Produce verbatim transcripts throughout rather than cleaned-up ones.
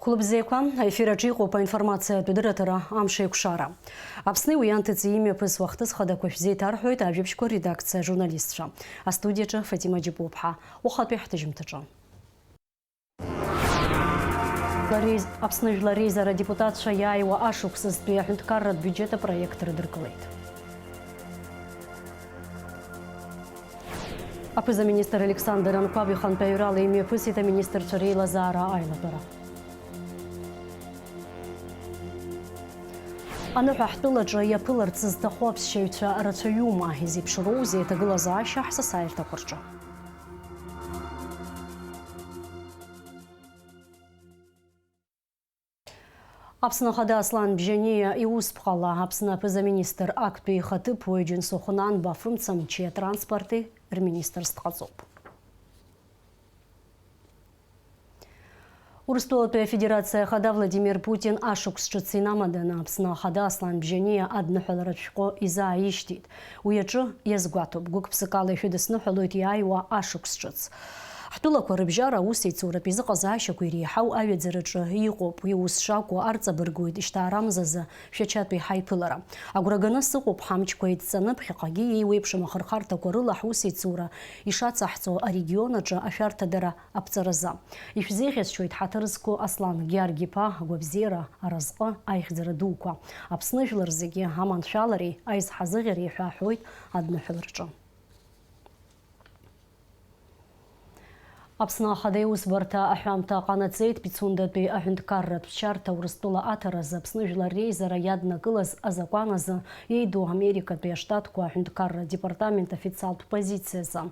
Хәлыбзиақәа, аефир аҿы иҟоуп аинформациатә дырраҭара «Амш еиқәшара». Аԥсни уи анҭыҵи имҩаԥысуа ахҭыс хадақәа шәзеиҭарҳәоит ажәабжьқәа редакциа ажурналистцәа. Астудиаҿы Фатима Џьапуаԥҳа. Уахатәи ҳҭыжьымҭаҿы. Аԥсны Жәлар Реизара адепутатцәа иааиуа ашықәсазтәи аҳәынҭқарратә биуџьет апроект рыдыркылеит. Аԥыза-министр Александр Анқәаб ихантәаҩрала имҩаԥысит аминистрцәа реилазаара аилатәара. Аныҳәа ҳтәылаҿы иаԥыларц зҭаху аԥсшьаҩцәа рацәаҩума, изеиԥшроузеи аҭагылазаашьа ҳсасааирҭақәа рҿы? Аԥсны Ахада Аслан Бжьаниа иусԥҟала Аԥсны аԥыза-министр актәи ихаҭыԥуаҩ Џьансыхә Нанба афымца, амчи атранспорти рминистрс дҟаҵоуп. Урыстәылатәи Афедерациа Ахада Владимир Путин ашықәс ҿыц инамаданы Аԥсны Ахада Аслан Бжьаниа адныҳәаларатә шәҟәы изааишьҭит. Уи аҿы иазгәаҭоуп, гәык-ԥсыкала ишәыдысныҳәалоит иааиуа ашықәс ҿыц. Ҳтәылақәа рыбжьара аусеицуратә изыҟазаашьақәа иреиҳау аҩаӡараҿы иҟоуп. Уи ус шакәу арҵабыргуеит шьҭаарамзазы Шәачатәи ҳаиԥылара. Агәра ганы сыҟоуп ҳамчқәа еидҵаны, ԥхьаҟагьы еиуеиԥшым ахырхарҭақәа рыла ҳусеицура ишацаҳҵо арегион аҿы ашәарҭадара аԥҵаразы. Ишәзеиӷьасшьоит ҳаҭыр зқәу Аслан Гьаргь-иԥа агәабзиара, аразҟы, аихьӡара дуқәа. Аԥсны жәлар зегьы аманшәалареи аизҳазыӷьареи ҳәа аҳәоит адныҳәалараҿы. Аԥсны Ахада Иусбарҭа аҳәамҭа ҟанаҵеит Пицундатәи аҳәынҭқарратә ԥсшьарҭа Урыстәыла аҭаразы Аԥсны Жәлар Реизара иаднакылаз азакәан азы иеиду Америкатәи аштатқәа аҳәынҭқарра департамент официалтә позициазы.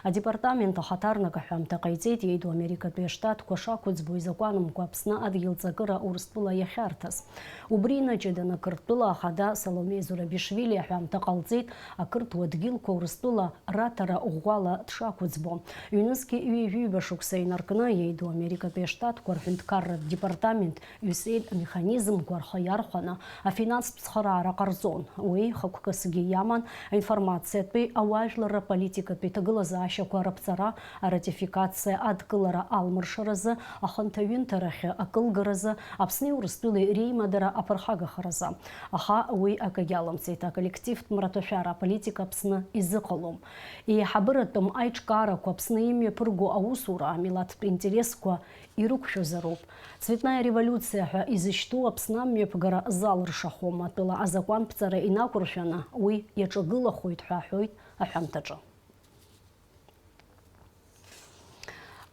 Адепартамент ахаҭарнак аҳәамҭа ҟаиҵеит иеиду Америкатәи аштатқәа шақәыӡбо изакәанымкәа Аԥсны адгьыл ҵакыра Урыстәыла иахьарҭаз. Убри инаҷыданы Қырҭтәыла Ахада Саломе Зурабишвили аҳәамҭа ҟалҵеит ақырҭуа дгьылқәа Урыстәыла раҭара ӷәӷәала дшақәыӡбо. Ҩнызқьи ҩажәи ҩба шықәса инаркны, иеиду Америкатәи Аштатқәа рҳәынҭқарратә департамент ҩ-сеид амеханизмқәа рхы иархәаны афинанстә цхыраара ҟарҵон. Уи хықәкысгьы иаман аинформациатәи, ауаажәларра политикатәи ҭагылазаашьақәа раԥҵара, аратификациа адкылара алмыршаразы, аханҭаҩынҭарахьы акылгаразы, Аԥсни Урыстәылеи реимадара аԥырхагахаразы. Аха уи акагьы алымҵит, аколлективтә мраҭашәара аполитика Аԥсны изыҟалом. Еиҳабыратәым аиҿкаарақәа Аԥсны имҩаԥырго аусура амилаҭтә интересқәа ирықәшәозароуп. Цветная революциа ҳәа изышьҭоу Аԥсны амҩаԥгара залыршахом, атәыла азакәанԥҵара инақәыршәаны уи иаҿагылахоит ҳәа аҳәоит аҳәамҭаҿы.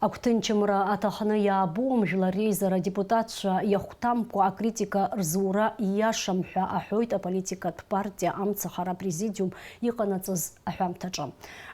Агәҭынчымра аҭахны иаабом Жәлар Реизара адепутатцәа иахәҭамкәа акритика рзура ииашам ҳәа аҳәоит аполитикатә партиа Амцахара апрезидиум иҟанаҵаз аҳәамҭаҿы.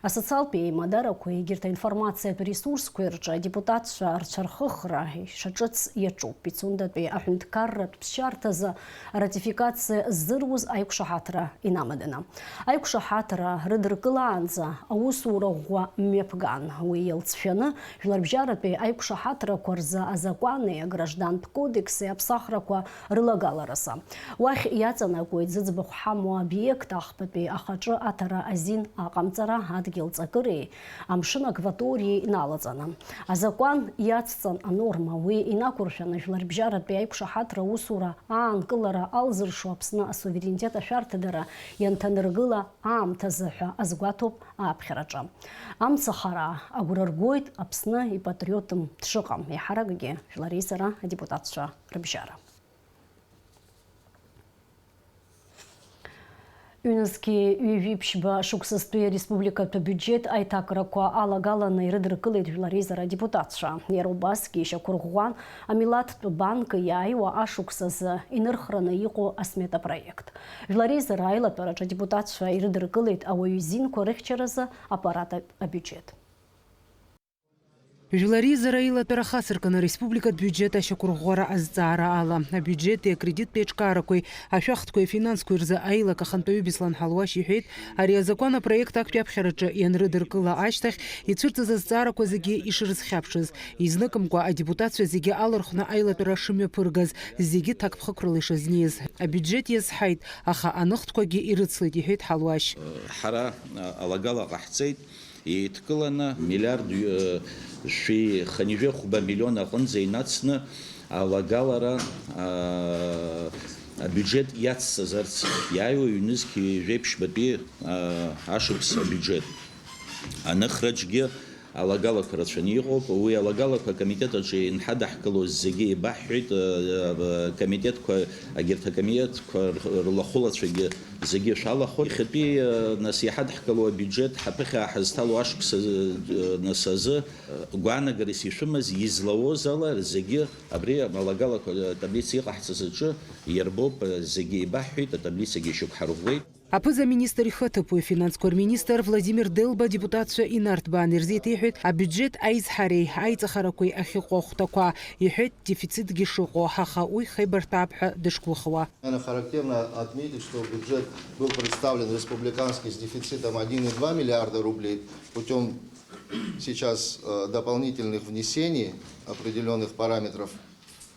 Асоциалтә еимадарақәеи егьырҭ аинформациатә ресурсқәеи рҿы адепутатцәа рцәырхыхра ишаҿыц иаҿуп. Пицундатәи аҳәынҭқарратә ԥсшьарҭазы аратификациа ззыруз аиқәшаҳаҭра инамаданы. Аиқәшаҳаҭра рыдыркылаанӡа аусура ӷәӷәа мҩаԥган. Уи иалҵшәаны, жәларбжьаратәи аиқәшаҳаҭрақәа рзы азакәани аграждантә кодекси аԥсахрақәа рылагаларазы. Уахь иаҵанакуеит зыӡбахә ҳамоу обиект ахԥатәи ахаҿы аҭара азин аҟамҵара, адгьыл ҵакыреи амшын акваториеи налаҵаны. Азакәан иацҵан анорма, уи инақәыршәаны, жәларбжьаратәи аиқәшаҳаҭра аусура аанкылара алзыршо Аԥсны асуверенитет ашәарҭадара ианҭанаргыла аамҭазы ҳәа азгәаҭоуп аԥхьараҿы. Амцахара агәра ргоит Аԥсны ипатриотым дшыҟам, еиҳаракгьы Жәлар Реизара адепутатцәа рыбжьара. Ҩнызқьи ҩажәи ԥшьба шықәсазтәи ареспубликатә абиуџьет аиҭакрақәа алагаланы ирыдыркылеит Жәлар Реизара адепутатцәа. Иара убасгьы ишьақәырӷәӷәан амилаҭтә банк иааиуа ашықәс азы инырхраны иҟоу асмета проект. Жәлар Реизара аилатәараҿы адепутатцәа ирыдыркылеит ауаҩы изинқәа рыхьчаразы аппарат абиуџьет. Жәлар Реизара аилатәара хацыркын ареспубликатә биуџьет ашьақәырӷәӷәара азҵаара ала, абиуџьети акредиттәи аиҿкаарақәеи ашәахтәқәеи афинансқәеи рзы аилак ахантәаҩы Беслан Ҳалуашь иҳәеит, ари азакәан апроект актәи аԥхьараҿы ианрыдыркыла ашьҭахь ицәырҵыз азҵаарақәа зегьы ишрызхьаԥшыз, изныкымкәа адепутатцәа зегьы алархәны аилатәара шымҩаԥыргаз, зегьы ҭакԥхықәрала ишазниз. Абиуџьет иазҳаит, аха аныхтәқәагьы ирыцлеит, иҳәеит Ҳалуашь. Ҳара алагала ҟаҳҵеит. Еидкыланы миллиард, э, шәи хынҩажәи хәба миллион аҟынӡа инацны алагалара, а, абиуџьет иацҵазарц иааиуа ҩнызқь ҩажәеиԥшьбатәи, а, ашықәс абиуџьет. Аныхраҿгьы алагалақәа рацәаны иҟоуп. Уи алагалақәа акомитет аҿы инҳадаҳкылоз зегьы еибаҳҳәеит, э, э, акомитетқәа, егьырҭ акомитетқәа р-, рлахәылацәагьы зегьы шәалахәын. Иахьатәи, э, нас иҳадҳкылоу абиуџьет ҳаԥыхьа ҳазҭало ашықәс, э, нас азы, э, гәаанагарас ишәымаз, излауоз ала зегьы абри алагалақәа, э, таблица иҟаҳҵаз аҿы иарбоуп, э, зегьы еибаҳҳәеит, атаблицагьы ишьақәҳарӷәӷәеит. Аԥыза-министр ихы аҭыԥуаҩ, афинансқәа рминистр Владимир Делба адепутатцәа инарҭбаан ирзеиҭеиҳәеит абиуџьет аизҳареи аиҵахарақәеи ахьыҟоу ахәҭақәа, иҳәеит, дефицитгьы шыҟоу, аха уи хеибарҭәаап ҳәа дышгәыӷуа. Наверное, характерно отметить, что бюджет был представлен республиканский с дефицитом один и два миллиарда рублей. Путём сейчас, э, дополнительных внесений определённых параметров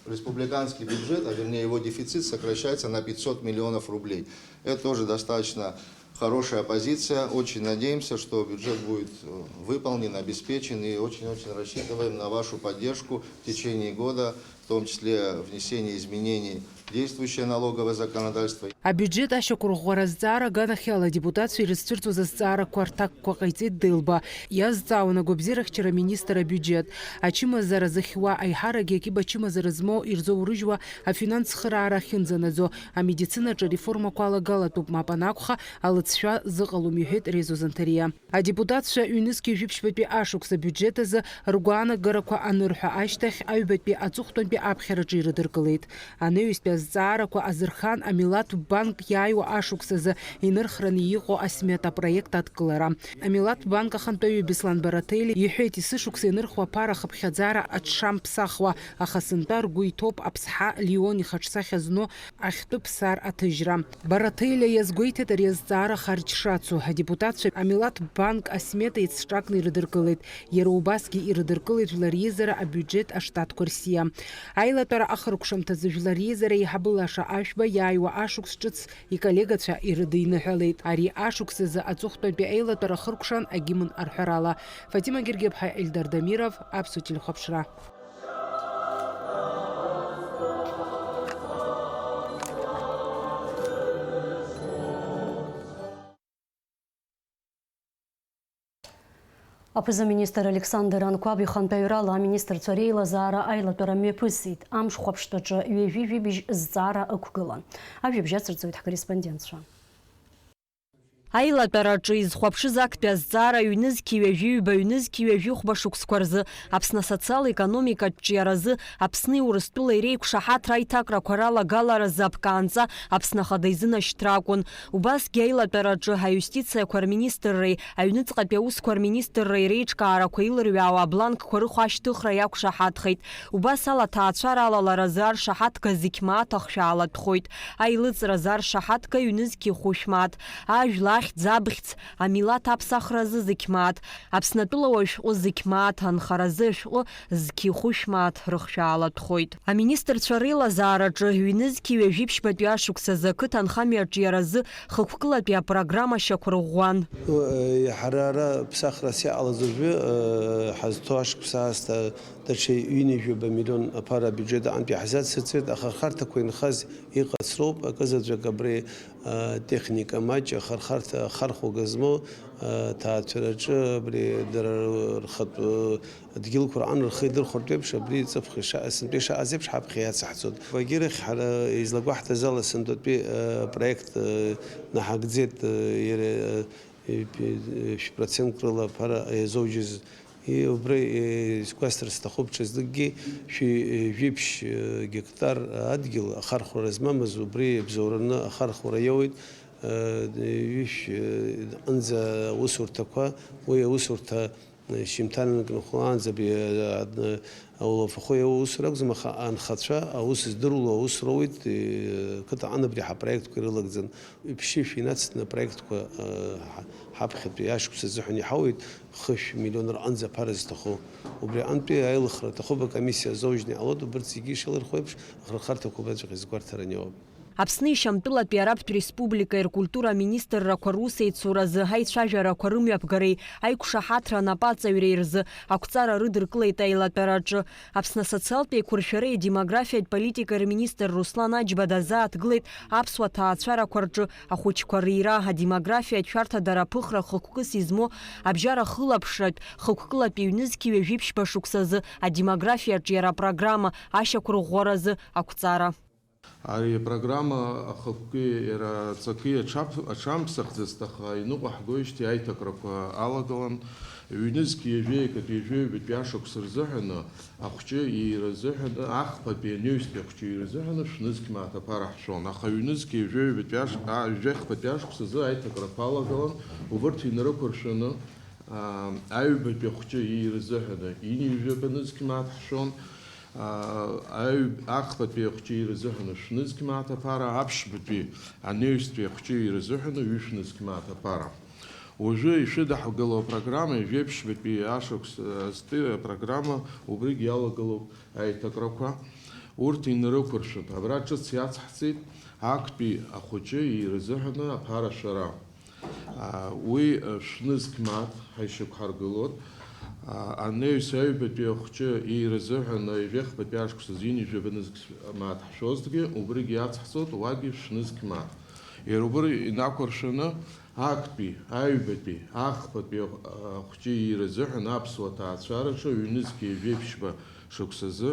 республиканский бюджет, а вернее его дефицит, сокращается на пятьсот миллионов рублей. Это тоже достаточно хорошая позиция. Очень надеемся, что бюджет будет, э, выполнен, обеспечен, и очень-очень рассчитываем на вашу поддержку в течение года, в том числе внесение изменений в действующее налоговое законодательство. Абиуџьет ашьақәырӷәӷәара азҵаара аганахьала адепутатцәа ирызцәырҵуаз азҵаарақәа рҭакқәа ҟаиҵеит Делба. Иазҵаауан агәабзиарахьчара аминистр абиуџьет. Ачымазара зыхьуа, аиҳарагьы акьыба ачымазара змоу ирзоурыжьуа афинанс цхыраара ахьынӡанаӡо, амедицина аҿы ареформақәа алагалатәуп, мап анакәха, алыҵшәа зыҟалом, иҳәеит Резо Занҭариа. Адепутатцәа ҩнызқь ҩажәи ԥшьбатәи ашықәс абиуџьет азы ргәаанагарақәа анырҳәа ашьҭахь, аҩбатәи аҵыхәтәантәи аԥхьараҿы ирыдыркылеит. Анаҩстәи азҵаарақәа азырхан, амилаҭтә банк иааиуа ашықәс азы инырхраны иҟоу асмета апроект адкылара. Амилаҭтә банк ахантәаҩы Беслан Бараҭелиа иҳәеит, есышықәса ианырхуа аԥара ахыԥхьаӡара аҽшамԥсахуа, аха сынтәа ргәы иҭоуп аԥсҳа Леон ихаҿсахьа зну ахьтәы ԥсар аҭыжьра. Бараҭелиа иазгәеиҭеит ари азҵаара харџь шацу. Адепутатцәа амилаҭтә банк асмета еицҿакны ирыдыркылеит. Иара убасгьы ирыдыркылеит жәлар реизара абиуџьет аштатқәа рсиа. Аилатәара ахыркәшамҭазы жәлар реизара еиҳабы Лаша Ашәба иааиуа ашықәс ҿыц иколлегацәа ирыдиныҳәалеит. Ари ашықәс азы аҵыхәтәантәи аилатәара ахыркәшан агимн арҳәарала. Фатима Гергеԥҳа, Ельдар Дамиров, Аԥсуа телехәаԥшра. Аԥыза-министр Александр Анқәаб ихантәаҩрала аминистрцәа реилазаара аилатәара мҩаԥысит. Амш хәаԥштәаҿы ҩажәи жәибжь зҵаара ықәгылан. Ажәабжь ацырҵоит ҳкорреспондентцәа. Аилатәараҿы изхәаԥшыз актәи азҵаара ҩнызқьи ҩажәи ҩба, ҩнызқьи ҩажәи хәба шықәсқәа рзы Аԥсны асоциал-економикатә ҿиаразы Аԥсни Урыстәылеи реиқәшаҳаҭра аиҭакрақәа ралагаларазы аԥкаанҵа Аԥсны Ахада изынашьҭра акәын. Убасгьы аилатәараҿы аиустициақәа рминистрреи аҩныҵҟатәи аусқәа рминистрреи реиҿкаарақәа илырҩаауа абланкқәа рыхә ашьҭыхра иақәшаҳаҭхеит. Убас ала аҭаацәара алаларазы аршаҳаҭга зқь мааҭ ахшәаалатәхоит. Аилыҵразы аршаҳаҭга ҩнызқьи хәышә мааҭ, ажәла ахьӡ абӷьц, амилаҭ аԥсахразы зқь мааҭ, Аԥснатәыла уажә шәҟәы зқь мааҭ, анхаразы ашәҟәы зқьи хәышә мааҭ рыхшәаалатәхоит. Аминистрцәа реилазаараҿы ҩнызқьи ҩажәи ԥшьбатәи ашықәс азы ақыҭа анхамҩа аҿиаразы хықәкылатәи апрограмма шьақәырӷәӷәан. Ҳара ара ԥсахрас иҟалаз уажәы, э, ҳазҭо ашықәс аасҭа даҽа ҩынҩажәаба миллион аԥара абиуџьет аҟынтә иаҳзацырҵеит, аха ахарҭақәа инхаз иҟаҵәҟьоуп, акызаҵәык абри, э, техника маҷ, ахархарҭа, ахархәага змоу, э, ҭаацәараҿы абри дара рхатә, э, адгьылқәа рҟан рхы идырхәартә еиԥш, абри ҵыԥх иша-, сынтәа ишаҟаз еиԥш ҳаԥхьа иацаҳҵоит. Багьырахь ҳара излагәаҳҭаз ала сынтәатәи, э, проект, э, наҳагӡеит, э, иара, э, шә-, процентк рыла аԥара иазоужьыз. И убра, э, сгәасҭар сҭахуп, ҽазнык шәи-, э, жәиԥшь, э, гектар адгьыл ахархәара змамыз, убри иабзоураны ахархәара иоуеит, э, ҩышә, э, аҟынӡа аусурҭақәа, уи аусурҭа Шьымҭанак нхулаанӡа абри, а, а, аулафахәы иоуа аусура акәӡам, аха анхацәа аус здыруа аус роуеит, э, қыҭаҟны абри ҳапроектқәа ирылагӡан. Ԥшьышә инацҵаны апроектқәа, э, ҳа-, ҳаԥхьатәи ашықәс азыҳәан иҳауеит, хышә миллион рҟынӡа аԥара зҭаху. Убри аҟынтәи аилыхра аҭахуп, акомиссиа азоужьны иҟалоит, убырҭ зегьы ишеилырхуа еиԥш, ахырхарҭақәа убраҵәҟьа изгәарҭараны иоуп. Аԥсни Шьамтәылатәи Арабтә Республикеи ркультура аминистррақәа русеицуразы аицәажәарақәа рымҩаԥгареи аиқәшаҳаҭра анапаҵаҩреи рзы ақәҵара рыдыркылеит аилатәараҿы. Аԥсны асоциалтә еиқәыршәареи адемографиатә политикеи рминистр Руслан Аџьба дазааҭгылеит аԥсуа ҭаацәарақәа рҿы ахәыҷқәа рира, адемографиатә шәарҭадара аԥыхра хықәкыс измоу абжьара хылаԥшратә, хықәкылатәи ҩнызқьи ҩажәи ԥшьба шықәсазы адемографиа аҿиара апрограмма ашьақәырӷәӷәаразы ақәҵара. Ари апрограмма ахықәки иара аҵаки аҽаԥ-, аҽамԥсахӡацт, аха иныҟәаҳгоижьҭеи аиҭакрақәа алагалан, ҩнызқь ҩажәи акатәи ҩажәи ҩбатәи ашықәс рзыҳәаны ахәҷы иира азыҳәаны, ахԥатәи анаҩстәи ахәҷы иира азыҳәаны шәнызқь мааҭ аԥара ҳшәон. Аха ҩнызқь ҩажәи ҩбатәи аш-, а, ҩажәи ахԥатәи ашықәс азы аиҭакрақәа алагалан, убырҭ инарықәыршәаны, аа, аҩбатәи ахәҷы иира азыҳәаны ҩынҩажәаба нызқь мааҭ ҳшәон. Аа, аҩ-, ахԥатәи ахәҷы иира азыҳәаны шәнызқь мааҭ аԥара, аԥшьбатәи анаҩстәи ахәҷы иира азыҳәаны ҩышә нызқь мааҭ аԥара. Уажәы ишәыдаҳгыло апрограмма, ҩажәи ԥшьбатәи ашықәс, э, азтәи апрограмма убригь иалагылоуп аиҭакрақәа. Урҭ инарықәыршәоит. Абра ҿыц иацҳҵеит актәи ахәыҷы иира азыҳәаны аԥара ашәара. Аа, уи, э, шәнызқь мааҭ ҳаишьақәҳаргылоит. Аа, анаҩс аҩбатәи ахәҷы иира азыҳәан, ҩажәи ахԥатәи ашықәс азин ҩажәаба нызқь мааҭ ҳшәозҭгьы, убригь иацҳҵоит, уагьы шәнызқь мааҭ. Иара убри инақәыршәаны, актәи, аҩбатәи, ахԥатәи ахә-, ахәҷы иира азыҳәан аԥсуа ҭаацәараҿы ҩнызқь ҩажәи ԥшьба шықәсазы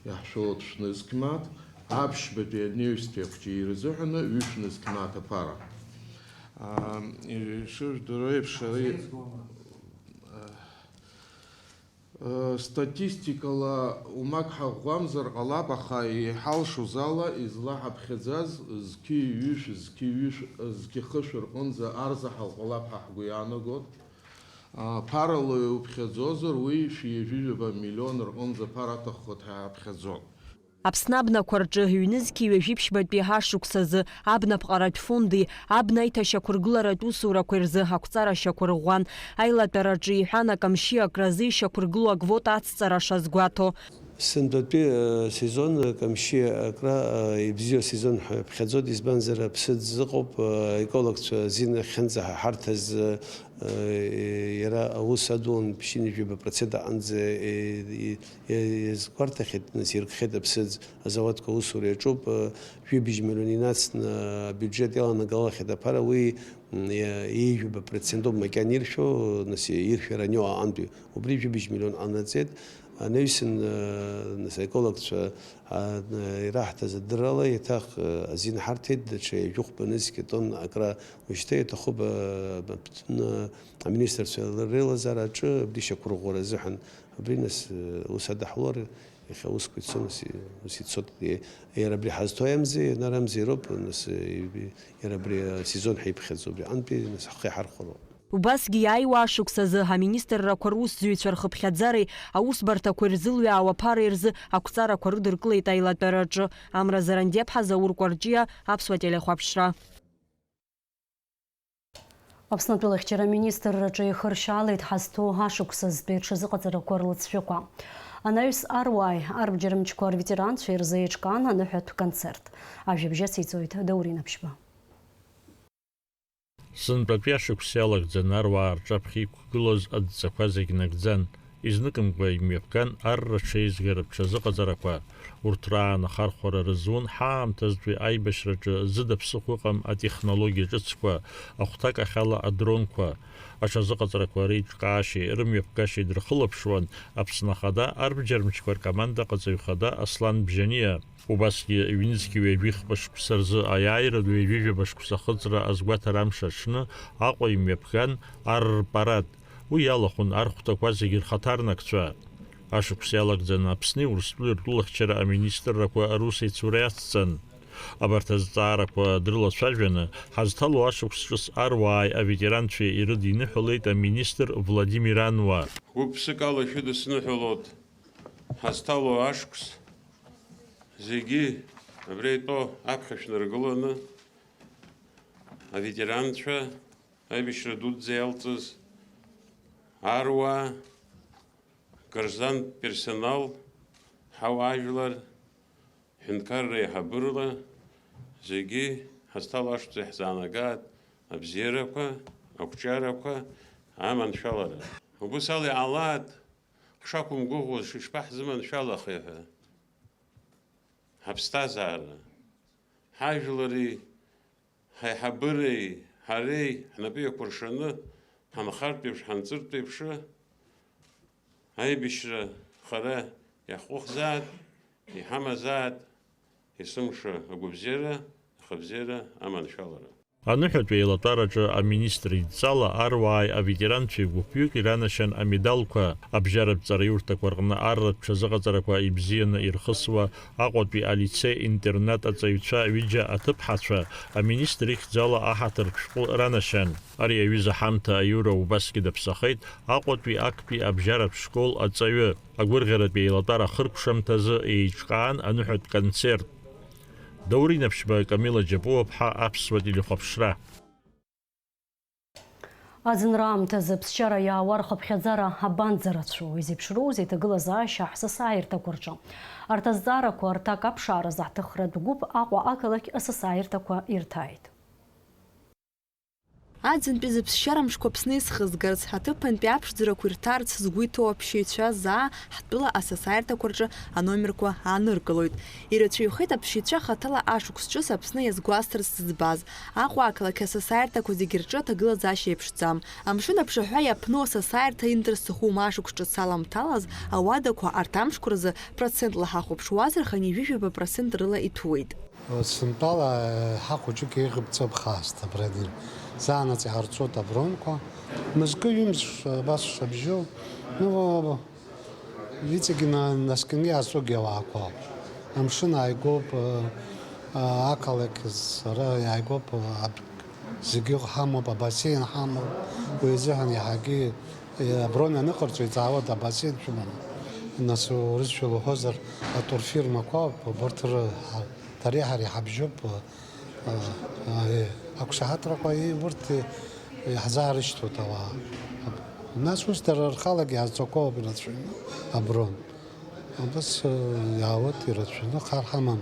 иаҳшәалоит шәнызқь мааҭ, аԥшьбатәи анаҩстәи ахәҷы иира азыҳәаны ҩышә нызқь мааҭ аԥара. Аа, ишыжәдыруа еиԥш, ари, аа, статистикала умак ҳаӷәӷәамзар ҟалап, аха иҳалшоз ала излаҳаԥхьаӡаз зқьи ҩышә, зқьи ҩышә, зқьи хышә рҟынӡа арзаҳал ҟалап ҳәа ҳгәы иаанагот. Ԥарала иуԥхьаӡозар, уи шәи ҩажәижәаба миллион рҟынӡа аԥара аҭаххоит ҳәа иааԥхьаӡон. Аԥсны абнақәа рҿы ҩнызқьи ҩажәи ԥшьбатәи ашықәсазы абнаԥҟаратә фонди абна аиҭашьақәыргыларатә усурақәеи рзы ақәҵара шьақәырӷәӷәан. Аилатәараҿы иҳәан, акамшьи акразы ишьақәыргылоу аквота ацҵара шазгәаҭо. Сынтәатәи, э, сезон, э, Камшьи акра, э, ибзиоу асезон ҳәа иаԥхьаӡоит, избанзар, аԥсыӡ ыҟоуп, э, аекологцәа азин ахьынӡаҳарҭаз, э, э, иара аус адулан ԥшьынҩажәаба процент аҟынӡа, э, и-, и-, иазгәарҭахьеит, нас иркхеит аԥсыӡ, азауадқәа аусура иаҿуп, э, жәибжь миллион инацны абиуџьет иаланагалахьеит аԥара, уи М, иа-, ҩажәижәаба процент ауп макьана иршәо, нас иршәара аниоу аҟантәи. Убри жәибжь миллион ҟанаҵеит. Анаҩсан, э, нас аекологцәа, а, н-, ираҳҭаз адыррала еиҭах, э, азин ҳарҭеит, даҽа ҩажәи хәба нызқь тонна акра. Уажәшьҭа иаҭахуп, э, б-, б-, н-, аминистрцәа реилазаара аҿы абри шьақәырӷәӷәара азыҳәан. Абри нас, э, ус адаҳулар, Иахьа аусқәа ицон, ус и-, ус ицот. Е-, иара абри ҳазҭои амзи, нарамзи роуп, нас, е, иара абри асезон ҳаиԥхьаӡо, абри антәи, нас, ҳхы иҳархәароуп. Убасгьы иааиуа ашықәсазы аминистррақәа русзуҩцәа рхыԥхьаӡареи аусбарҭақәеи рзылҩаауа аԥареи рзы ақәҵарақәа рыдыркылеит аилатәараҿы. Амра Зарандиаԥҳа, Заур Кәарҷиа, Аԥсуа телехәаԥшра. Аԥснытәылахьчара аминистрраҿы ихыршьаалеит ҳазҭоу ашықәсазтәи рҽазыҟаҵарақәа рлыҵшәақәа. Анаҩс аруааи арбџьармчқәа рветеранцәеи рзы еиҿкаан аныҳәатә концерт. Ажәабжь ациҵоит Даурен Аԥшьба. Сынтәатәи ашықәс иалагӡаны аруаа рҿаԥхьа иқәгылоз адҵақәа зегь нагӡан. Изныкымкәа имҩаԥган арра ҽеизгара рҽазыҟаҵарақәа. Урҭ раан ахархәара рызун ҳаамҭазтәи аибашьраҿы зыда ԥсыхәа ыҟам атехнологиа ҿыцқәа, ахәҭакахьала адронқәа. Аҽазыҟаҵарақәа реиҿкаашьеи рымҩаԥгашьеи дрыхылаԥшуан Аԥсны Ахада арбџьармчқәа ркомандаҟаҵаҩ хада Аслан Бжьаниа. Убасгьы ҩнызқьи ҩажәи хԥа шықәса рзы аиааира ду ҩажәижәаба шықәса ахыҵра азгәаҭара амш аҽны Аҟәа имҩаԥган ар рпарад. Уи иалахәын архәҭақәа зегьы рхаҭарнакцәа. Ашықәс иалагӡаны Аԥсни Урыстәылеи ртәылахьчара аминистррақәа русеицура иацҵан. Абарҭ азҵаарақәа дрылацәажәаны, ҳазҭало ашықәс ҿыц аруааи аветеранцәеи ирыдиныҳәалеит аминистр Владимир Ануа. Гәык-ԥсыкала шәыдысныҳәалоит ҳазҭало ашықәс зегьы абра итәоу аԥхьа шәнаргыланы, аветеранцәа, аибашьра дуӡӡа иалҵыз аруаа, граждантә персонал, ҳауаажәлар, ҳәынҭқарра еиҳабыра, Зегьы ҳазҭалашәҵо иаҳзаанагааит абзиарақәа, ақәҿиарақәа, аманшәалара. Убыс ала иҟалааит, ҳшақәымгәыӷуаз ишԥаҳзыманшәалахеи ҳәа. Ҳаԥсҭазаара, ҳажәлари ҳаиҳабыреи ҳареи ҳнапы еикәыршаны ҳанхартә еиԥш, ҳанҵыртә еиԥш, аибашьра хара иаҳҟәыхзааит, иҳамазааит, есымша агәабзиара, ахабзиара, аманшәалара. Аныҳәатәи еилатәараҿы аминистр идҵала аруааи аветеранцәеи гәыԥҩык иранашьан амедалқәа, абжьаратә ҵараиурҭақәа рҟны арратә ҽазыҟаҵарақәа ибзианы ирхысуа Аҟәатәи алицеи-интернат аҵаҩцәа ҩыџьа аҭыԥҳацәа аминистр ихьӡала аҳаҭыртә шәҟәы ранашьан. Ари аҩыза ҳамҭа аиура убасгьы даԥсахеит Аҟәатәи актәи абжьаратә школ аҵаҩы. Агәырӷьаратәи еилатәара ахыркәшамҭазы еиҿкаан аныҳәатә концерт. Даур Инаԥшьба, Камила Џьапуаԥҳа, Аԥсуа телехәаԥшра. Аӡынра аамҭазы аԥсшьара иаауа рхыԥхьаӡара абанӡарацәоу, изеиԥшроузеи аҭагылазаашьа ҳсасааирҭақәа рҿы? Арҭ азҵаарақәа рҭак аԥшааразы ҳҭыхратә гәыԥ Аҟәа ақалақь асасааирҭақәа ирҭааит. Аӡынтәи зыԥсшьара мшқәа Аԥсны исхызгарц, аҭыԥантәи аԥшӡарақәа ирҭарц згәы иҭоу аԥсшьаҩцәа заа ҳтәыла асасааирҭақәа рҿы аномерқәа ааныркылоит. Ирацәаҩхеит аԥсшьаҩцәа хаҭала ашықәс ҿыц Аԥсны иазгәасҭарц зыӡбаз. Аҟәа ақалақь асасааирҭақәа зегьы рҿы аҭагылазаашьа еиԥшӡам. Амшын аԥшаҳәа иаԥну асасааирҭа Индыр Сухум ашықәс ҿыц аламҭалаз ауадақәа арҭ амшқәа рзы, процентла ҳахәаԥшуазар, хынҩажәижәаба процент рыла иҭәуеит. Сынтәала ҳа хәыҷык еиӷьыбҵап хаасҭа абра дин. Заанаҵ иҳарҵоит абронқәа. Мызкы ҩымз абас шабжьоу. Ну, иҵегь на-, наскьаны иаазҵогьы ауаақәа ауп. Амшын ааигәоуп, э, э, ақалақь сара иааигәоуп, э, аб-, зегьы ҳамоуп, абасеин ҳамоуп. Уи азыҳәан иаҳагьы, э, абронь аныҟарҵо иҵаауеит абасеин шәыманы. Нас урысшәала уҳәозар, атурфирмақәа ауп, убарҭ ры-, ҳа-, дареи ҳареи ҳабжьоуп, э, э, э, ақәшаҳаҭрақәа, и-, урҭ, э, иаҳзаарышьҭуеит ауаа. Нас ус дара рхалагьы иаазҵақәоуп ирацәаҩны абронь. Абас, э, иаауеит ирацәаҩны, хар ҳамам,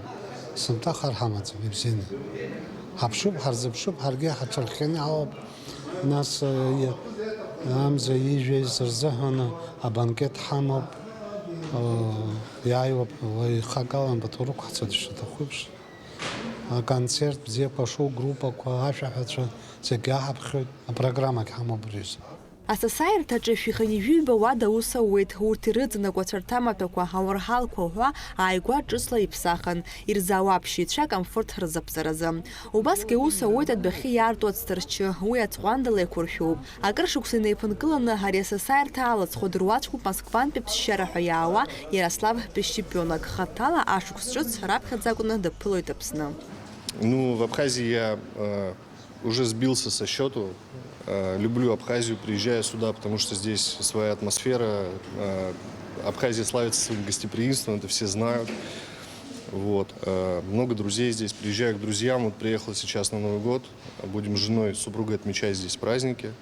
сынтәа хар ҳамаӡам, ибзианы. Ҳаԥшуп, ҳарзыԥшуп, ҳаргьы ҳаҽырхианы ҳаауп. Нас, э, и-, амза ижәеиз рзыҳәан абанкет ҳамоуп. Э, иааиуа, уи ихагалан Баҭоурықә ҳцоит, ишаҭаху еиԥш. Аконцерт бзиақәа шоу, группақәа, ашәаҳәацәа зегьы аҳаԥхьоит, апрограммагь ҳамоуп убри азы. Асасааирҭаҿы шәи хынҩажәи жәаба уада аус ауеит, урҭ ирыҵанакуа цәарҭамаҭәақәа, ауарҳалқәа уҳәа ааигәа ҿыцла иԥсахын, ирзаауа аԥсшьаҩцәа акомфорт рзаԥҵаразы. Убасгьы аус ауеит адәахьы иаарту ацҭарчы, уи аӡҟәандала еиқәыршәоуп. Акыр шықәса инеиԥынкыланы ари асасааирҭа алаҵхәа дыруаӡәкуп Москвантәи аԥсшьара ҳәа иаауа Иарослав Пищепионак. Хаҭала ашықәс ҿыц раԥхьаӡа акәны дыԥылоит Аԥсны. Ну, в Абхазии я, э, уже сбился со счёту. Э, люблю Абхазию, приезжаю сюда, потому что здесь своя атмосфера. Э, Абхазия славится своим гостеприимством, это все знают. Вот. Э, много друзей здесь. Приезжаю к друзьям. Вот приехал сейчас на Новый год. Будем с женой, с супругой отмечать здесь праздники.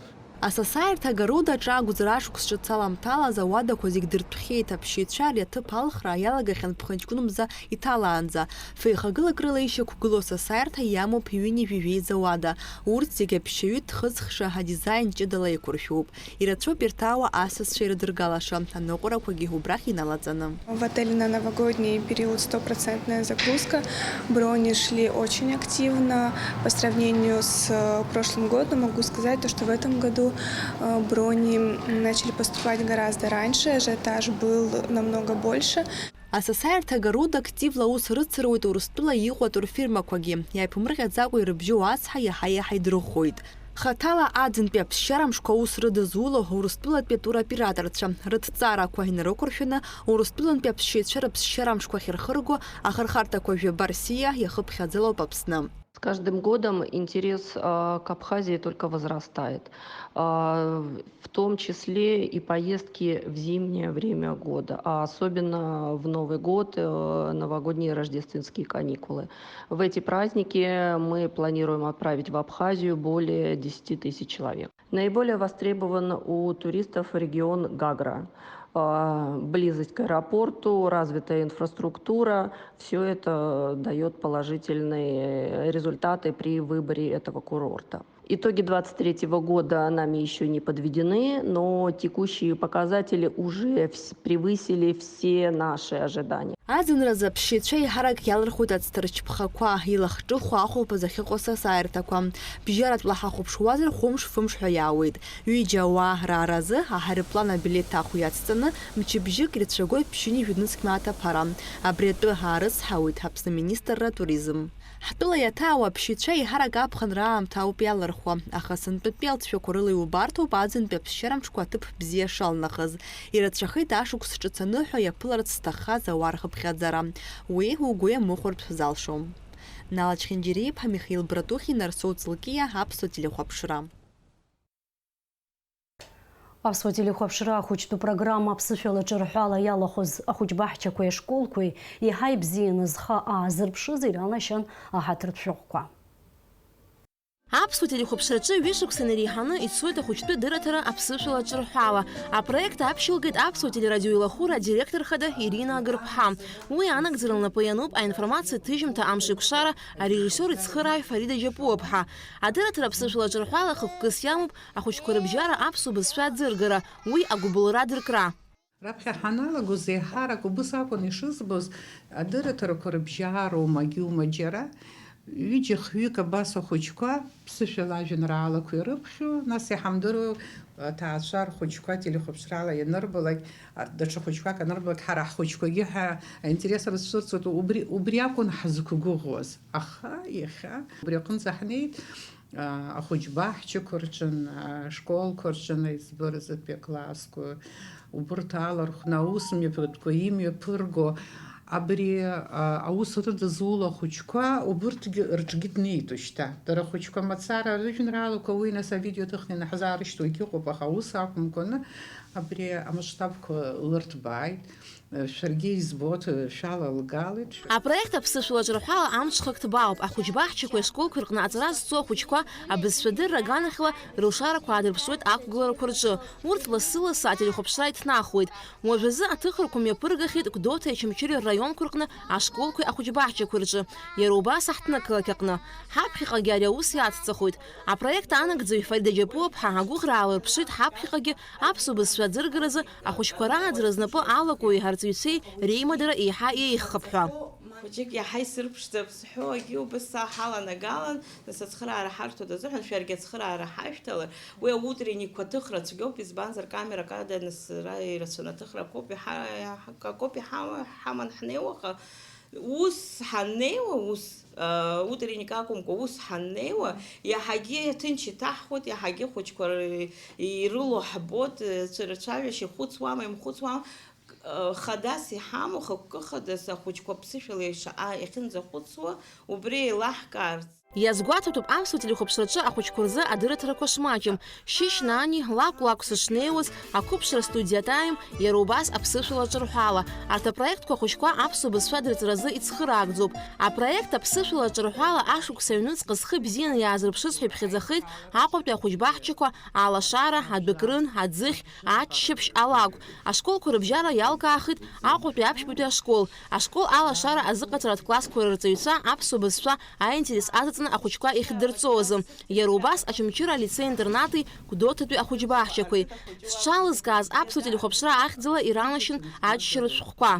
Асасааирҭа Гарудаҿы акәзар, ашықәс ҿыц аламҭалаз ауадақәа зегь дыртәхьеит, аԥсшьаҩцәа ари аҭыԥ алхра иалагахьан ԥхынҷкәын мза иҭалаанӡа. Феихагылак рыла ишьақәгылоу асасааирҭа иамоуп ҩынҩажәи жәеиза уада. Урҭ зегь аԥсшьаҩы дхыҵхша адизаин ҷыдала еиқәыршәуп. Ирацәоуп ирҭаауа асасцәа ирыдыргалаша, аныҟәарақәагьы убрахь иналаҵаны. В отеле на новогодний период стопроцентная загрузка. Брони шли очень активно. По сравнению с, э, прошлым годом могу сказать, то, что в этом году, э, брони, м, начали поступать гораздо раньше, ажиотаж был намного больше. Асасааирҭа Гаруда активла аус рыцыруеит Урыстәыла иҟоу атурфирмақәагьы. Иааиԥмырҟьаӡакәа ирыбжьоу ацҳа иаҳа-иаҳа идрыхәоит. Хаҭала Аӡынтәи аԥсшьара мшқәа аус рыдызуло Урыстәылатәи атуроператорцәа рыҭҵаарақәа инарықәыршәаны, Урыстәылантәи аԥсшьаҩцәа рыԥсшьара мшқәа ахьырхырго ахырхарҭақәа жәаба Рсиа иахыԥхьаӡалоуп Аԥсны. С каждым годом интерес, а, к Абхазии только возрастает, а, в том числе и поездки в зимнее время года, а особенно в Новый год, э, новогодние рождественские каникулы. В эти праздники мы планируем отправить в Абхазию более десяти тысяч человек. Наиболее востребован у туристов регион Гагра. А, близость к аэропорту, развитая инфраструктура, всё это даёт положительные результаты при выборе этого курорта. Итоги двадцать третьего года нами ещё не подведены, но текущие показатели уже вс-, превысили все наши ожидания. Аӡынразы аԥсшьаҩцәа еиҳарак иалырхуеит ацҭырчԥхақәа, илахҿыху ахәылԥаз ахьыҟоу асасааирҭақәа. Бжьаратәла ҳахәаԥшуазар, хәымш-фымш ҳәа иаауеит. Ҩыџьа ауаа рааразы аҳаирплан абилеҭ ахә иацҵаны, мчыбжьык ирцәагоит ԥшьынҩажәи нызқь мааҭ аԥара. Абри атәы аарыцҳауеит Аԥсны аминистрра атуризм. Ҳтәыла иаҭаау аԥсшьаҩцәа еиҳарак аԥхынра аамҭа ауп иалырхуа, аха сынтәатәи алҵшәақәа рыла иубарҭоуп аӡынтәи аԥсшьарамшқәа аҭыԥ бзиа шалнахыз. Ирацәахеит ашықәс ҿыц аныҳәа иаԥыларц зҭаххаз ауаа рхыԥхьаӡара. Уи угәы иамыхәартә залшом. Нала Чхинџьириа-иԥҳа, Михаил Братухин, Арсоу Ҵлкиа, Аԥсуа телехәаԥшра. Аԥсуа телехәаԥшра ахәыҷтәы программа аԥсышәала ҿырҳәала иалахәыз ахәыҷбаҳчақәеи ашколқәеи иаҳа ибзианы зхы аазырԥшыз иранашьан аҳаҭыртә шәҟәқәа. Аԥсуа телехәаԥшраҿы ҩышықәса инареиҳаны ицоит ахәыҷтәы дырраҭара аԥсышәала ҿырҳәала. Апроект аԥшьылгеит Аԥсуа телерадиоилахәыра адиректор хада Ирина Агырԥҳа. Уи анагӡара лнапы иануп аинформациа ҭыжьымҭа Амшеикәшара арежиссиор ицхырааҩ Фарида Џьапуаԥҳа. Адырраҭара аԥсышәала ҿырҳәала хықәкыс иамоуп ахәыҷқәа рыбжьара аԥсуа бызшәа аӡыргара, уи агәыбылра дыркра. Раԥхьа ҳаналагоз еиҳарак убыс акәын ишызбоз, адырраҭарақәа рыбжьароума, егьиума џьара, ҩыџьа-хҩык абас ахәыҷқәа ԥсышәала ажәеинраалақәа ирыԥхьо, нас иҳамдыруа аҭаацәа рхәыҷқәа телехәаԥшрала ианырбалак, а, даҽа хәыҷқәак анырбалак, ҳара ҳхәыҷқәагьы ҳәа аинтерес рыцәырҵуеит, убри, убри акәын ҳзықәгәыӷуаз. Аха иахьа убри аҟынӡа ҳнеит. Ахәыҷбаҳчақәа рҿын, ашколқәа рҿын, аиҵбы рзатәи аклассқәа, убырҭ алархәны аус мҩаԥгатәқәа имҩаԥырго, абри, а, аус рыдызуло ахәыҷқәа, убырҭгьы рҿгьы днеит уажәшьҭа. Дара ахәыҷқәа мацара рыжәеинраалақәа уи нас авидео ҭыхны ианаҳзаарышьҭуагь ыҟоуп, аха аус ақәымкәаны абри амасштабқәа лырҭбааит. Шәаргьы избоит, шәалалгалеит. Апроект аԥсышәала ҿырҳәала амҽхак ҭбаауп. Ахәыҷбаҳчақәеи ашколқәеи рҟны аҵара зҵо ахәыҷқәа абызшәадырра аганахьала рылшарақәа аадырԥшуеит ақәгыларақәа рҿы. Урҭ лассы-лассы ателехәаԥшра иҭнахуеит. Уажәазы аҭыхрақәа мҩаԥыргахьеит Гәдоуҭеи Очамчыреи рраионқәа рҟны ашколқәеи ахәыҷбаҳчақәеи рҿы, иара убас аҳҭнықалақь аҟны. Ҳаԥхьаҟагьы ари аус иацҵахоит. Апроект анагӡаҩ Фарида Џьапуаԥҳа агәыӷра аалырԥшит ҳаԥхьаҟагьы аԥсуа бызшәа аӡыргаразы ахәыҷқәа рааӡара знапы алаку еиҳа арҵаҩцәеи реимадара еиҳа еиӷьхап ҳәа. Хәыҷык иаҳа исырԥшӡап зҳәо, егьи убас ҳаланагалан, нас ацхыраара ҳарҭоит азыҳәан, шәаргьы ацхыраара ҳашәҭалар, уи аутренникқәа ҭыхра цәгьоуп, избанзар, камерак ада нас ара ирацәаны аҭыхра акоуп иҳа-, акоуп иҳа-, ҳаман ҳнеиуа, аха ус ҳаннеиуа, ус, а, утренник акәымкәа, ус ҳаннеиуа, иаҳагьы ҭынч иҭаҳхуеит, иаҳагьы ахәыҷқәа р-, ирылоу ҳбоит, цәа-, рцәажәашьа ихәыцуама, имхәыцуама, хадас иҳамоу, хықәкы хадас ахәыҷқәа ԥсышәала ишаҟа иахьынӡахәыцуа, убри еилаҳкаарц. Иазгәаҭатәуп аԥсуа телехәаԥшраҿы ахәыҷқәа рзы адырраҭарақәа шмаҷым, Шьышь Нани, Лакә-лакә сышнеиуаз, Ақәыԥшра студиа Time, иара убас аԥсышәала ҿырҳәала. Арҭ апроектқәа ахәыҷқәа аԥсуа бызшәа дырҵаразы ицхыраагӡоуп. Апроект аԥсышәала ҿырҳәала ашықәс аҩныҵҟа зхы бзианы иаазырԥшыз ҳәа иԥхьаӡахеит Аҟәатәи ахәыҷбаҳчақәа, Алашара, Адәыкрын, Аӡыхь, Аччаԥшь, Алакә. Ашколқәа рыбжьара иалкаахеит Аҟәатәи аԥшьбатәи ашкол, ашкол алашара азыҟаҵаратә классқәа рырҵаҩцәа аԥсуа бызшәа аинтерес аҵаҵаны ахәыҷқәа иахьдырҵоз азы, иара убас Очамчыра алицеи-интернати, Гәдоуҭатәи ахәыҷбаҳчақәеи. Зҽалызкааз аԥсуа телехәаԥшра ахьӡала иранашьан аччаратә шәҟәқәа.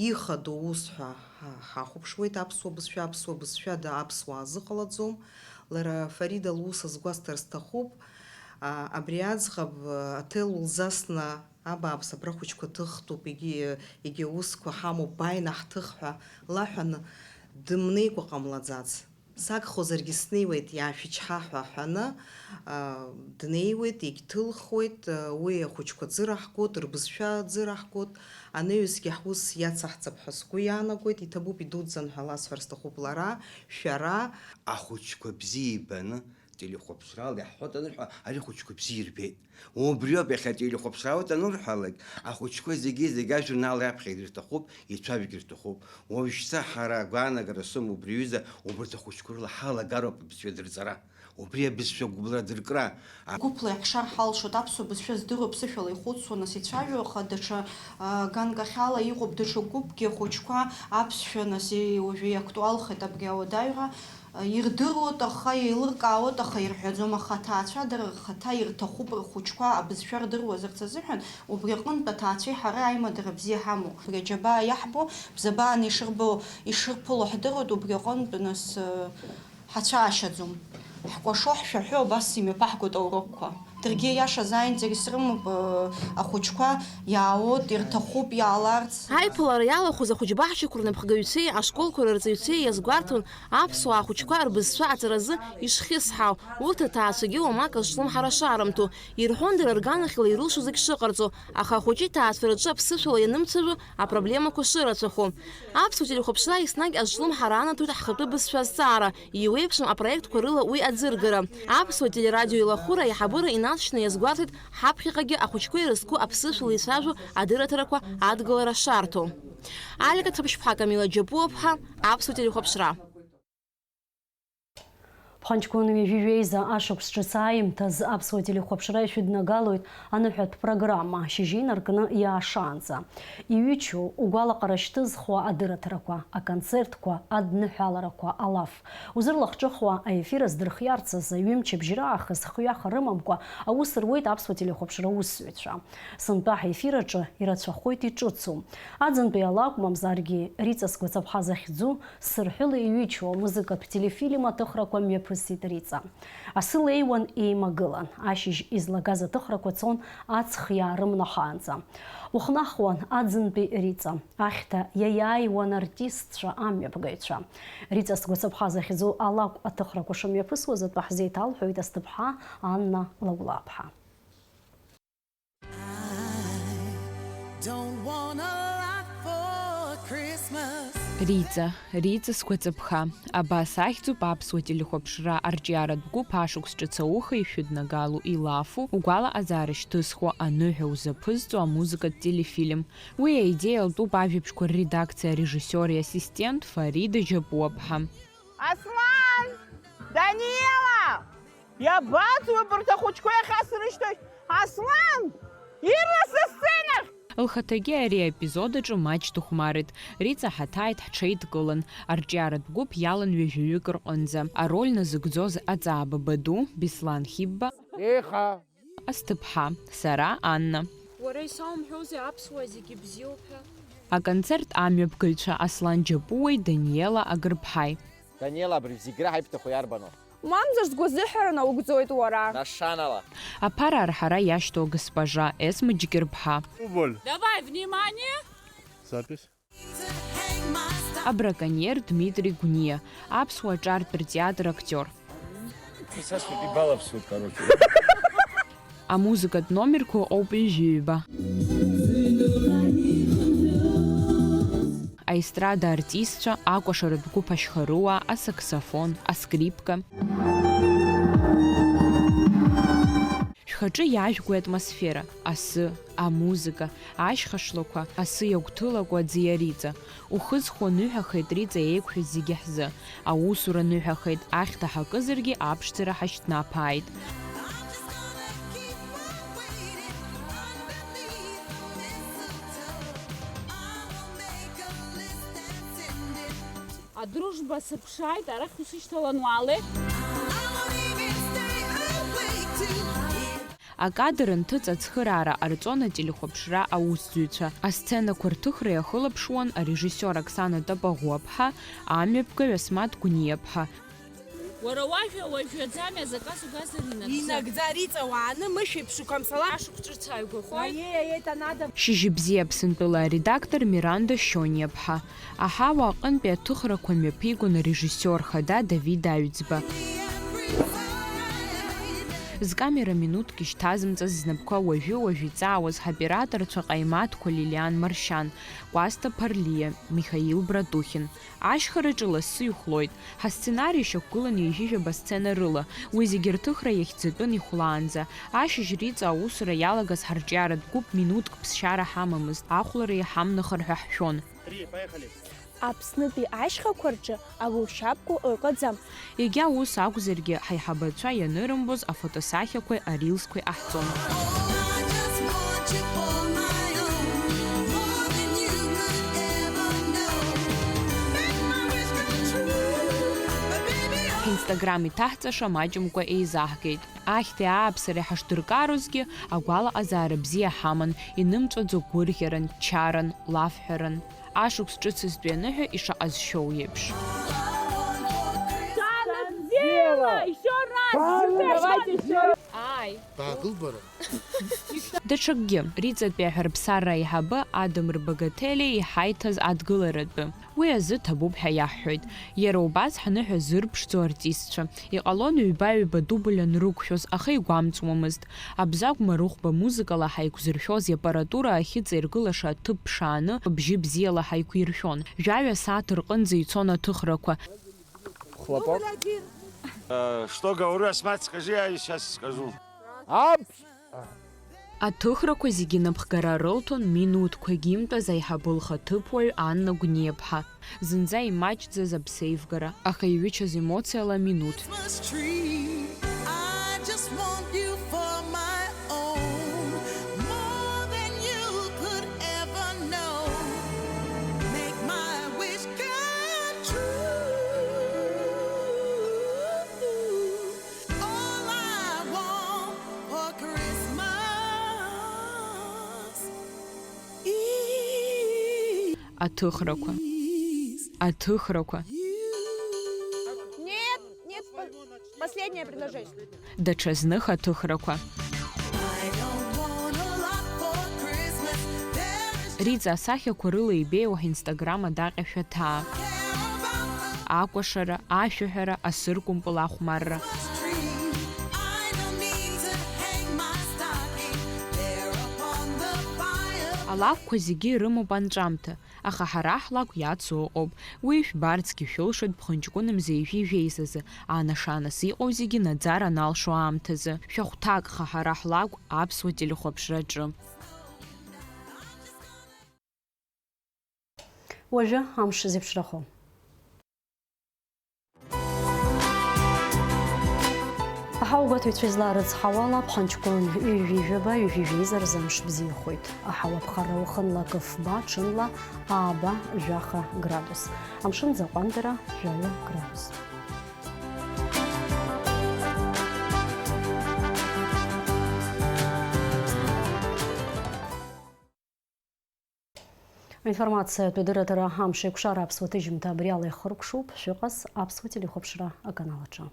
Ихадоу ус ҳәа ҳа-, ҳахәаԥшуеит аԥсуа бызшәа, аԥсуа бызшәада аԥсуаа зыҟалаӡом. Лара Фарида лус азгәасҭар сҭахуп. А, абри аӡӷаб, а, аҭел лзасны, абааԥс, абра ахәыҷқәа ҭыхтәуп, егьи, егьи аусқәа ҳамоуп, бааины ҳҭых ҳәа лаҳәаны дымнеикәа ҟамлаӡац. Сагхозаргьы снеиуеит, иаашәычҳа ҳәа ҳәаны, а, днеиуеит, егьҭылхуеит, а, уи ахәыҷқәа ӡыраҳгоит, рбызшәа ӡыраҳгоит, анаҩсгьы ҳус иацаҳҵап ҳәа сгәы иаанагоит, иҭабуп, идуӡӡан ҳәа ласҳәар сҭахуп лара, шәара. Ахәыҷқәа бзиа ибаны, телехәаԥшрала иаҳҳәоит анырҳәа, ари ахәыҷқәа бзиа ирбеит. Убриоуп иахьа ателехәаԥшрала анырҳәалак, ахәыҷқәа зегьы-зегьы ажурнал раԥхьа ирҭахуп, ицәажәогьы рҭахуп. Уажәшьҭа ҳара агәаанагара сымоуп убри аҩыза, убарҭ ахәыҷқәа рыла ҳалагароуп абызшәа дырҵара. Убри абызшәа гәыбылра дыркра. Гәыԥла иаҳшар ҳалшоит, аԥсуа бызшәа здыруа ԥсышәала ихәыцуа, нас ицәажәо, аха даҽа, а, ганкахьала иҟоуп даҽа гәыԥгьы ахәыҷқәа аԥсшәа, нас и-, уажәы иактуалхеит абри ауадаҩра, а, ирдыруеит, аха еилыркаауеит, аха ирҳәаӡом, аха аҭаацәа дара рхаҭа ирҭахуп рхәыҷқәа абызшәа рдыруазарц азыҳәан, убри аҟынтә аҭаацәеи ҳареи аимадара бзиа ҳамоуп. Абри аџьабаа иаҳбо, бзабааны ишырбо, ишырԥыло ҳдыруеит, убри аҟынтә, нас, а, Ҳацәаашьаӡом. Ҳкәашо, ҳшәаҳәо, абас имҩаԥаҳгоит аурокқәа. Даргьы, иашазы, аинтерес рымоуп, э, ахәыҷқәа иаауеит, ирҭахуп иааларц. Аиԥылара иалахәыз ахәыҷбаҳчақәа рнапхгаҩцәеи ашколқәа рырҵаҩцәеи иазгәарҭон аԥсуаа ахәыҷқәа рбызшәа аҵаразы ишхьысҳау, урҭ аҭаацәагьы уамак азҿлымҳара шаарымҭо, ирҳәон дара рганахьала ирылшо зегь шыҟарҵо, аха ахәыҷы иҭаацәараҿы аԥсышәала ианымцәажәо апроблемақәа шырацәахо. Аԥсуа телехәаԥшра еснагь азҿлымҳара анаҭоит ҳхатәы бызшәа азҵаара, Иуеиԥшым апроектқәа рыла уи аӡыргара. Аԥсуа телерадио илахәыра аиҳабыра инаҵшьны иазгәарҭеит ҳаԥхьаҟагьы ахәыҷқәа ирызку аԥсышәала ицәажәо адырраҭарақәа адгылара шарҭо. Алика Цыԥшьԥҳа, Камила Џьапуаԥҳа, Аԥсуа телехәаԥшра. Ԥхынҷкәын ҩажәи жәеиза ашықәс ҿыц ааимҭаз аԥсуа телехәаԥшра ишәыднагалоит аныҳәатә программа, шьыжьы инаркны иаашаанӡа. Иҩычоу, угәалаҟара шьҭызхуа адырраҭарақәа, аконцертқәа, адныҳәаларақәа, алаф. Узырлахҿыхуа аефир аздырхиарц азы ҩымчыбжь раахыс хҩаха рымамкәа аус руеит аԥсуа телехәаԥшра аусзуҩцәа. Сынтәа ҳефир аҿы ирацәахоит иҿыцу. Аӡынтәи алакә, мамзаргьы Риҵа сгәаҵаԥҳа захьӡу, сырҳәыла иҩычоу амузыкатә телефильм аҭыхрақәа мҩаԥысит Риҵа. Асы леиуан, еимагылан. Ашьыжь излагаз аҭыхрақәа цон аҵх иаарымнахаанӡа. Ухнахуан аӡынтәи Риҵа. Ахьҭа иаиааиуан артистцәа, амҩаԥгаҩцәа. Риҵа сгәаҵаԥҳа захьӡу алакә аҭыхрақәа шымҩаԥысуаз атәы ҳзеиҭалҳәоит асҭыԥҳа Анна Лаулаԥҳа. I don't want a lot for Christmas. Риҵа, Риҵа сгәаҵаԥха. Абас ахьӡуп аԥсуа телехәаԥшра арҿиаратә гәыԥ ашықәс ҿыц ауха ишәыднагало илафу, угәалаҟазаара шьҭызхуа аныҳәа узаԥызҵо амузыкатә телефильм. Уи аидеиа лтәуп ажәабжьқәа рредакциа арежиссиори ассистент Фарида Џьапуаԥҳа. Аслан! Даниела! Иабацои абарҭ ахәыҷқәа иахьа срышьҭахь? Аслан! Ирлас асценахь! Лхаҭагьы ари аепизод аҿы маҷ дыхәмарит. Риҵа ҳаҭааит ҳҽеидкылан, арҿиаратә гәыԥ иалан ҩажәаҩык рҟынӡа. Ароль назыгӡоз Аҵаа Бабаду, Беслан Хьыбба, Еиха! Асҭыԥҳа, сара Анна. Уара исаумҳәозеи аԥсуаа зегьы бзиоуп ҳәа? Аконцерт амҩаԥгаҩцәа Аслан Џьапуеи Даниела Агырԥҳаи. Даниела, абри зегь раҳа ибҭаху иарбану? Мамзар сгәазыҳәара наугӡоит уара. Нашанала. Аԥара арҳара иашьҭоу агоспожа Есма Џьгьырԥҳа. Уболь. Давай, внимание! Запись. Абраконьер Дмитри Гәниа, аԥсуа ҿартә ртеатр актиор. Сасуп, ибалаԥсуеит, короче. Амузыкатә номерқәа ыҟоуп ҩажәиҩба. Аестрада артистцәа, акәашаратә гәыԥ Ашьхарыуаа, асаксофон, аскрипка. Шәхаҿы иаажәгои атмосфера, асы, амузыка, ашьха шлақәа, асы иагәҭылакуа аӡиа Риҵа. Ухызхуа ныҳәахеит, Риҵа, еиқәшәаз зегьы ҳзы. Аусура ныҳәахеит, ахьҭа ҳакызаргьы аԥшӡара ҳашьҭнаԥааит. Адружба сыԥшааит, арахь усышьҭалан уаалеит. Акадр анҭыҵ ацхыраара ҟарҵон ателехәаԥшра аусзуҩцәа. Асценақәа рҭыхра иахылаԥшуан арежиссиор Оксана Тапаӷәаԥҳа, амҩаԥгаҩ Асмаҭ Гәниаԥҳа. Уара уажәа уажәы аӡамҩа заказ угазар инагӡа. Инагӡа, Риҵа, уааны мышә еиԥш уқәамсала. Ашықәс ҿыц ааигәахоит. Аиеи, аиеи, Танада. Шьыжьыбзиа Аԥсынтәыла аредактор Миранда Шьониаԥҳа. Аҳауа аҟынтәи аҭыхрақәа мҩаԥигон арежиссиор хада Давид Аҩӡба. Зкамера минуҭк ишьҭазымҵаз, знапқәа уажәы-уажә иҵаауаз ҳоператорцәа Ҟаимаҭ Қәалилиан Маршьан, Кәасҭа Ԥарлиа, Михаил Братухин. Ашьхараҿы лассы ихәлоит. Ҳасценари ишьақәгылан ҩажәижәаба сцена рыла. Уи зегьы рҭыхра иахьӡатәын ихәлаанӡа. Ашьыжь Риҵа аусура иалагаз ҳарҿиаратә гәыԥ минуҭк ԥсшьара ҳамамызт, ахәлара иҳамнахыр ҳәа ҳшәон. Три, поехали. Аԥснытәи ашьхақәа рҿы агәылшьапқәа ыҟаӡам. Егьа ус акәзаргьы, ҳаиҳабацәа ианырымбоз афотосахьақәеи арилсқәеи ҟаҳҵон. Ҳинстаграм иҭаҳҵаша маҷымкәа еизаҳгеит. Ахьҭеи ааԥсареи ҳашдыркарозгьы, агәалаҟазаара бзиа ҳаман, инымҵәаӡо гәырӷьаран, чаран, лафҳәаран. Ашықәс ҿыцызтәи аныҳәа ишаҟазшьоу еиԥш. Ааи. Даагыл бара. Даҽакгьы, Риҵатәи аҳәарԥсарра аиҳабы Адам Рбагателиа иҳаиҭаз адгыларатәы. Уи азы ҭабуп ҳәа иаҳҳәоит. Иара убас ҳныҳәа зырԥшӡо артистцәа. Иҟалон ҩба-ҩба дубль анрықәшәоз, аха игәамҵуамызт. Абзагә Марыхәба музыкала ҳаиқәзыршәоз иаппаратура ахьыҵаиргылаша аҭыԥ ԥшааны, бжьы бзиала ҳаиқәиршәон. Жәаҩа сааҭ рҟынӡа ицон аҭыхрақәа. Хлопок. Э, что говорю, Асмат, скажи, я сейчас скажу. Апс! Аҭыхрақәа зегьы напхгара рылҭон минуҭқәагьы имтәаз аиҳабы лхаҭыԥуаҩ Анна Гәниаԥҳа. Зынӡа имаҷӡаз аԥсеивгара, аха иҩычаз емоциала минуҭ. Аҭыхрақәа. Аҭыхрақәа. Нет, нет, по-, последнее предложение. Даҽа зных аҭыхрақәа. Риҵа асахьақәа рыла ибеиоу ҳинстаграм адаҟьа шәаҭаа. Акәашара, ашәаҳәара, асыркәымпыл ахәмарра. Алакәқәа зегьы ирымоуп анҵәамҭа, аха ҳара ҳлакә иацу ыҟоуп. Уи шәбарцгьы шәылшоит Ԥхынҷкәын мза ҩажәи жәеизазы, аанашанас иҟоу зегьы наӡара аналшо аамҭазы. Шәахәҭакха ҳара ҳлакә аԥсуа телехәаԥшраҿы. Уажәы амш зеиԥшрахо. Аҳауагәаҭаҩцәа излаарыцҳауала, Ԥхынҷкәын ҩажәи жәаба, ҩажәи жәеиза рзы амш бзиахоит. Аҳауа ԥхарра уахынла акы фба, ҽынла ааба, жәаха градус. Амшын аӡы аҟәандара жәаҩа градус. Аинформациатә дырраҭара амш еиқәшара аԥсуа ҭыжьымҭа абри ала ихыркәшоуп. Шәыҟаз аԥсуа телехәаԥшра аканал аҿы.